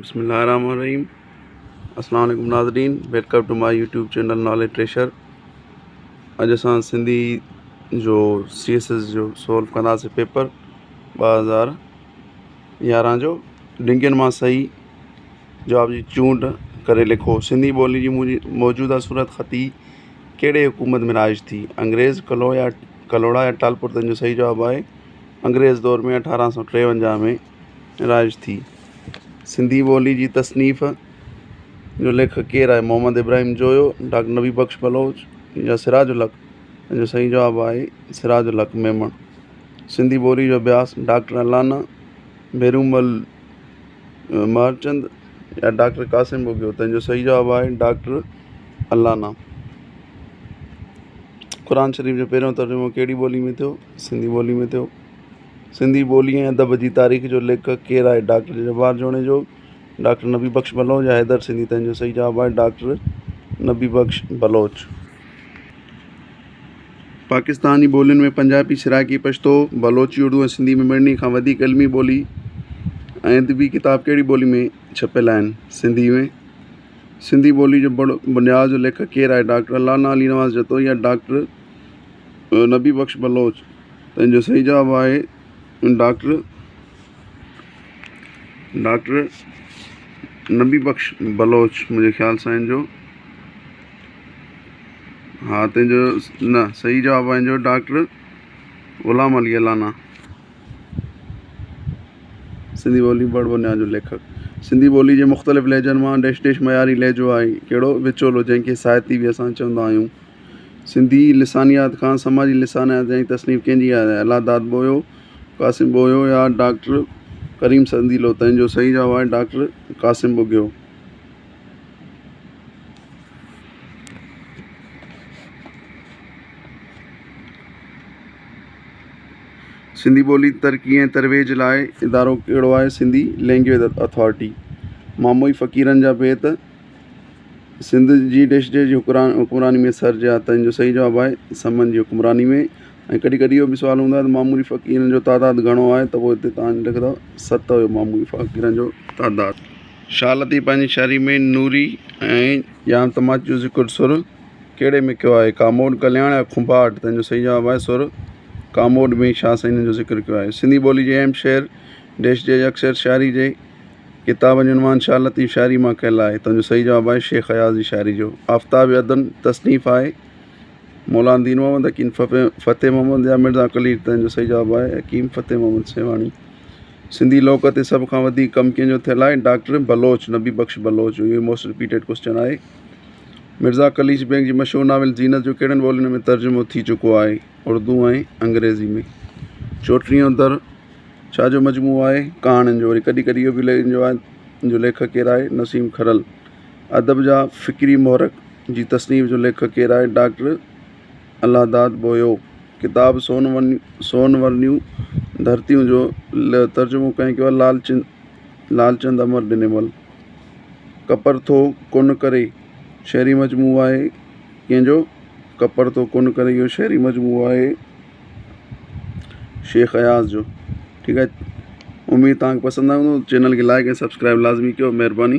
بسم الله الرحمن الرحيم السلام عليڪم ناظرين welcome to my YouTube channel knowledge treasure اڄ اسان سنڌي جو سي ايس ايس جو سولو ڪنداسين پيپر 2011 جو ڊنگين مان صحيح جواب جي چونڊ ڪري لکو سنڌي ٻولي جي موجوده صورت خطي ڪهڙي حڪومت ۾ رائج ٿي انگريز ڪلو يا ڪلهوڙا يا ٽالپر تنهن جو صحيح جواب آهي انگريز دور ۾ 1853 ۾ رائج ٿي. سنڌي ٻولي جي تصنيف جو ليکڪ ڪير آهي؟ محمد ابراهيم جويو، ڊاڪٽر نبي بخش بلوچ يا سراج الحق؟ ان جو صحيح جواب آهي سراج الحق ميمڻ. سنڌي ٻولي جو اڀياس ڊاڪٽر الانا، ڀيرومل مهرچند يا ڊاڪٽر قاسم ٻگهيو؟ تنهن جو صحيح جواب آهي ڊاڪٽر الانا. قرآن شريف جو پهريون ترجمو ڪهڙي ٻولي ۾ ٿيو؟ سنڌي ٻولي ۾ ٿيو. سنڌي ٻولي ۽ ادب جي تاريخ جو ليکڪ ڪير آهي؟ ڊاڪٽر جبار جوڻيجو، ڊاڪٽر نبي بخش بلوچ يا حيدر سنڌي؟ تنهن جو صحيح جواب آهي ڊاڪٽر نبي بخش بلوچ. پاڪستان جي ٻولين ۾ پنجابي، سرائڪي، پشتو، بلوچي، اردو ۽ سنڌي ۾ مڙني کان وڌيڪ علمي ٻولي ۽ ادبي ڪتاب ڪهڙي ٻولي ۾ ڇپيل آهن؟ سنڌي ۾. سنڌي ٻولي جو بڙ بنياد جو ليکڪ ڪير آهي؟ ڊاڪٽر الانا علي نواز جتوئي يا ڊاڪٽر نبي بخش بلوچ؟ تنهن جو صحيح جواب آهي ڊاڪٽر ڊاڪٽر نبي بخش بلوچ منهنجي خيال سان ان جو ها تنهن جو نه صحيح جواب آهي ان جو ڊاڪٽر غلام علي الانا سنڌي ٻولي بڙ بنياد جو ليکڪ سنڌي ٻولي جي مختلف لهجن مان ڊيش ڊيش معياري لهجو آهي ڪهڙو وچولو جنهن کي ساهتي به اسان چوندا آهيون سنڌي لسانيات کان سماجي لسانيات تائين تصنيف ڪنهن جي آهي؟ الله داد ٻوهيو، قاسم ٻوهيو يا ڊاڪٽر ڪريم سنديلو؟ تنهن جو صحيح جواب آهي ڊاڪٽر قاسم ٻگهيو. سنڌي ٻولي جي ترقي ۽ ترويج لاء ادارو ڪهڙو آهي؟ Sindhi language authority. ماموئي فقيرن جا بيت. سنڌ جي ڊيش ڊيش جي حڪمراني ۾ سرجيا ته ان جو صحيح جواب آهي سمن جي حڪمراني ۾ ۽ ڪڏهن ڪڏهن اهو به سوال هوندو آهي ته معمولي فقيرن جو تعداد گهڻو آهي ته پوء هتي توهان لکندو ست هيو معمولي فقيرن جو تعداد. شاهه لطيف پنهنجي شاعري ۾ نوري ۽ ڄام تماچي جو ذڪر سر ڪهڙي ۾ ڪيو آهي؟ ڪاموڏ، ڪلياڻ يا کنڀاٽ؟ تنهن جو صحيح جواب آهي سر ڪاموڏ ۾ شاهه سائين جو ذڪر ڪيو آهي. سنڌي ٻولي جي اهم شعر ڊيش ڊيش اڪثر شاعري جي ڪتابن جو عنوان شاهه لطيف شاعري مان ڪيل آهي تنهن جو صحيح جواب آهي شيخ اياز جي شاعري جو آفتاب عدن تصنيف آهي مولانا دين محمد حڪيم فتح محمد يا مرزا قليچ تنهن جو صحيح جواب آهي حڪيم فتح محمد سيوهاڻي سنڌي لوڪ تي سڀ کان وڌيڪ ڪم ڪنهن جو ٿيل آهي ڊاڪٽر بلوچ نبي بخش بلوچ جو اهو موسٽ رپيٽيڊ ڪوشچن آهي مرزا قليچ بيگ جي مشهور ناول زينت جو ڪهڙن ٻولين ۾ ترجمو ٿي چڪو آهي اردو ۽ انگريزي ۾ چوٽيهون در ڇا جو مجموعو آهي؟ ڪهاڻين جو. وري ڪڏهن ڪڏهن اهو به لکندو آهي ان جو ليکڪ ڪير آهي؟ نسيم کرل. ادب جا فڪري محرڪ جي تصنيف جو ليکڪ ڪير آهي؟ ڊاڪٽر الله داد ٻوهيو. ڪتاب سون سون ورنيون ڌرتيون جو ترجمو ڪنهن ڪيو آهي؟ لال چند لالچند امر ڏنيمل. ڪپر ٿو ڪن ڪري شعري مجموعو آهي ڪنهن جو؟ ڪپر ٿو ڪن ڪري اهو شعري مجموعو آهي. شيخ اياز جو ٺيڪ آهي اميد توهان کي پسند آيو هوندو چينل کي لائڪ ۽ سبسڪرائب لازمي ڪيو مهرباني.